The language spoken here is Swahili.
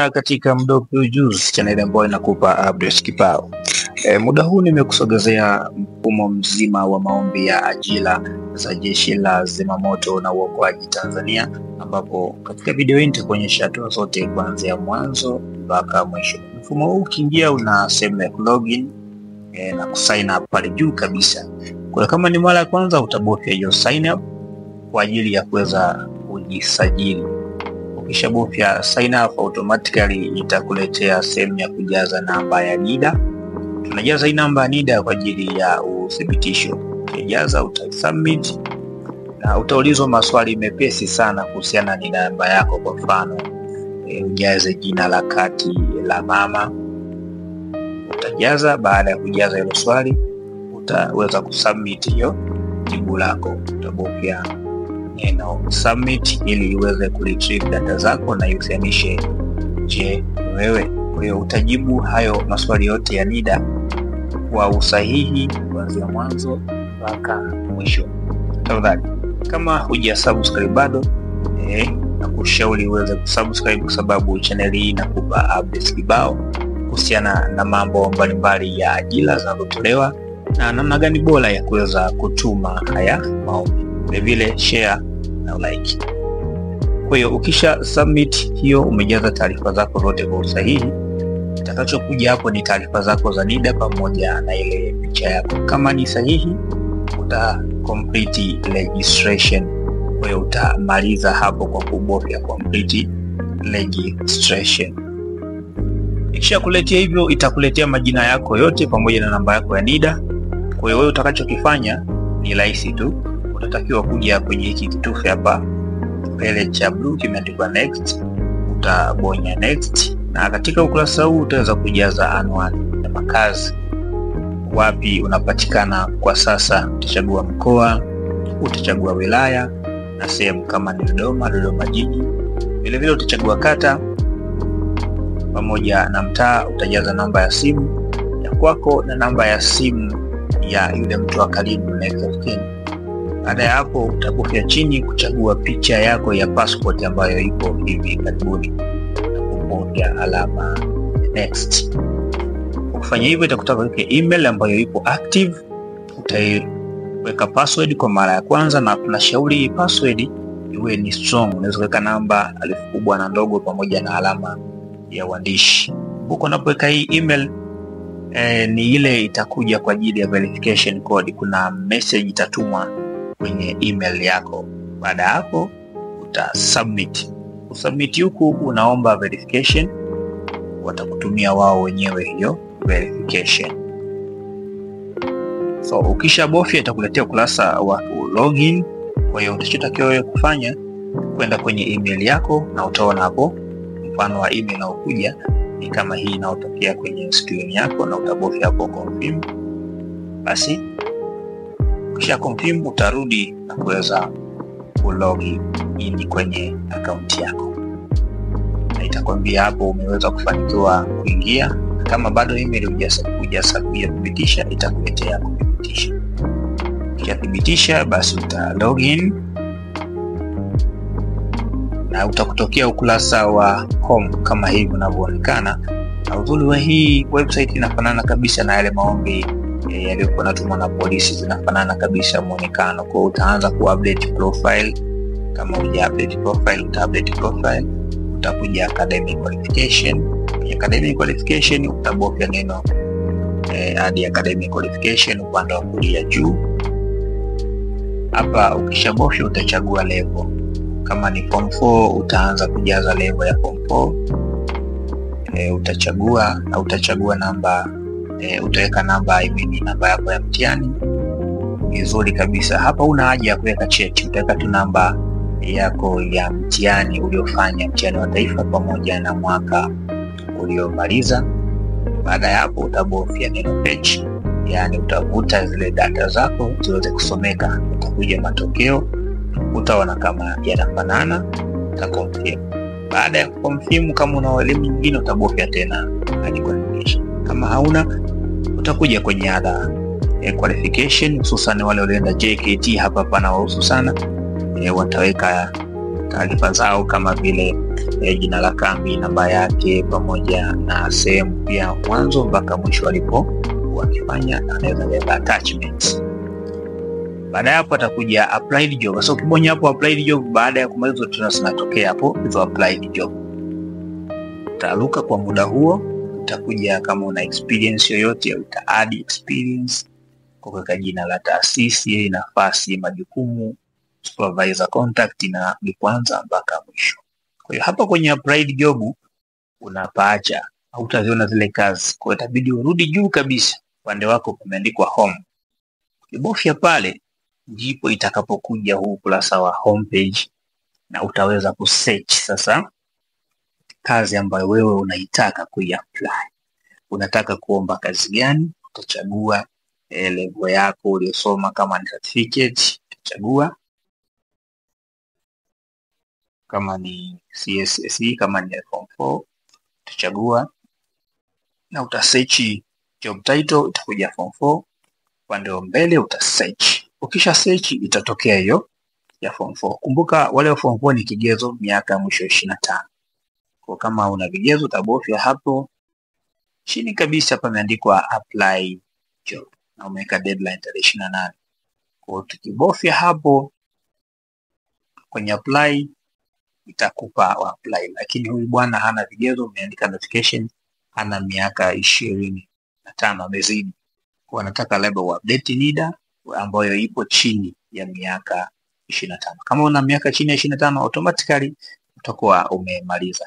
Katika Mdope Ujuzi, channel ambayo inakupa updates kibao. Muda huu nimekusogezea mfumo mzima wa maombi ya ajira za Jeshi la Zimamoto na Uokoaji Tanzania, ambapo katika video hii nitakuonyesha hatua zote kuanzia mwanzo mpaka mwisho. Mfumo huu ukiingia una sehemu ya login na kusign up pale juu kabisa. Kwa kama ni mara ya kwanza utabofya hiyo sign up kwa ajili ya kuweza kujisajili. Ukishabofya sign up, automatically itakuletea sehemu ya kujaza namba ya NIDA. Tunajaza hii namba ya NIDA kwa ajili ya uthibitisho. Ukijaza utasubmit na utaulizwa maswali mepesi sana kuhusiana na namba yako. Kwa mfano, ujaze jina la kati la mama, utajaza. Baada ya kujaza hilo swali, utaweza kusubmit hiyo jibu lako, utabofya neno submit ili iweze kuretrieve data zako na ihusianishe je wewe. Kwa hiyo utajibu hayo maswali yote ya NIDA kwa usahihi kuanzia mwanzo mpaka mwisho. Tafadhali, kama huja subscribe bado, nakushauri uweze kusubscribe kwa sababu channel hii inakupa updates kibao kuhusiana na mambo mbalimbali ya ajira zinazotolewa na namna gani bora ya kuweza kutuma haya maombi. Vilevile share na like. Kwa hiyo ukisha submit hiyo, umejaza taarifa zako zote kwa usahihi, kitakachokuja hapo ni taarifa zako za NIDA pamoja na ile picha yako. Kama ni sahihi, uta complete registration. Kwa hiyo utamaliza hapo kwa kubofya complete registration. Ikisha kuletea hivyo, itakuletea majina yako yote pamoja na namba yako ya NIDA. Kwa hiyo wewe utakachokifanya ni rahisi tu, utatakiwa kuja kwenye hiki kitufe hapa mbele cha blue kimeandikwa next, utabonya next, na katika ukurasa huu utaweza kujaza anwani ya makazi, wapi unapatikana kwa sasa. Utachagua mkoa, utachagua wilaya na sehemu, kama ni Dodoma, Dodoma jiji. Vilevile utachagua kata pamoja na mtaa. Utajaza namba ya simu ya kwako na namba ya simu ya yule mtu wa karibu, next of kin. Baada ya hapo utabofya chini kuchagua picha yako ya passport ambayo ipo hivi karibuni na kubofya alama next. Ukifanya hivyo itakutaka weke email ambayo ipo active, utaiweka password kwa mara ya kwanza, na tunashauri password iwe ni strong. Unaweza kuweka namba, herufi kubwa na ndogo pamoja na alama ya uandishi. Huko unapoweka hii email ni ile itakuja kwa ajili ya verification code. Kuna message itatumwa kwenye email yako. Baada ya hapo uta submit. Usubmit huku unaomba verification, watakutumia wao wenyewe hiyo verification. So ukisha bofya itakuletea ukurasa wa login. Kwa hiyo utachotakiwa wewe kufanya kwenda kwenye email yako, na utaona hapo mfano wa email inayokuja ni kama hii inayotokea kwenye screen yako, na utabofya hapo confirm. Basi kisha confirm utarudi na kuweza kulog in kwenye akaunti yako, na itakwambia hapo umeweza kufanikiwa kuingia. Kama bado email hujathibitisha, itakuletea kuthibitisha. Ukishathibitisha basi uta login na utakutokea ukurasa wa home kama hivi unavyoonekana. Na uzuri wa hii website inafanana kabisa na yale maombi yaliyokuwa natumwa na polisi, zinafanana kabisa muonekano. Kwa utaanza ku update profile. Kama huja update profile, uta update profile, utakuja academic qualification. Kwenye academic qualification utabofya neno add academic qualification upande wa kulia juu hapa. Ukishabofya utachagua level. Kama ni form 4 utaanza kujaza level ya form 4. Utachagua na utachagua namba, utaweka namba, I mean namba yako ya mtihani vizuri kabisa. Hapa una haja ya kuweka cheti, utaweka tu namba yako ya mtihani uliofanya, mtihani wa taifa pamoja na mwaka uliomaliza. Baada ya hapo utabofya neno page, yani utavuta zile data zako ziweze kusomeka. Utakuja matokeo, utaona kama yanafanana, utaconfirm. Baada ya kuconfirm, kama una elimu nyingine utabofya tena add qualification. Kama hauna utakuja kwenye other qualification, hususan wale walioenda JKT, hapa pana wahusu sana, wataweka taarifa zao kama vile jina la kambi, namba yake, pamoja na sehemu pia mwanzo mpaka mwisho alipo wakifanya, anaweza kuweka attachments. Baada ya hapo atakuja applied job. Sasa ukibonya hapo applied job, baada ya kumaliza tuna zinatokea hapo hizo applied job. Utaruka kwa muda huo, utakuja kama una experience yoyote uta add experience kwa kuweka jina la taasisi, nafasi, majukumu, supervisor contact na ni kwanza mpaka mwisho. Kwa hiyo hapa kwenye applied job unapaacha, hautaziona zile kazi. Kwa hiyo itabidi urudi juu kabisa, upande wako kumeandikwa home. Ukibofya pale ndipo itakapokuja huu ukurasa wa homepage na utaweza kusearch sasa kazi ambayo wewe unaitaka kuiapply. Unataka kuomba kazi gani? Utachagua level yako uliyosoma, kama ni certificate utachagua, kama ni CSSE, kama ni form 4 utachagua, na utasearch job title, itakuja form 4. Upande wa mbele utasearch. Ukisha search itatokea hiyo ya form 4. Kumbuka wale wa form 4 ni kigezo miaka mwisho 25. Kwa kama una vigezo utabofya hapo chini kabisa pameandikwa apply job na umeweka deadline tarehe 28. Kwa hiyo tukibofya hapo kwenye apply itakupa apply, lakini huyu bwana hana vigezo, umeandika notification, hana miaka 25, amezidi. Kwa anataka labda uupdate NIDA ambayo ipo chini ya miaka 25. Kama una miaka chini ya 25 automatically utakuwa umemaliza.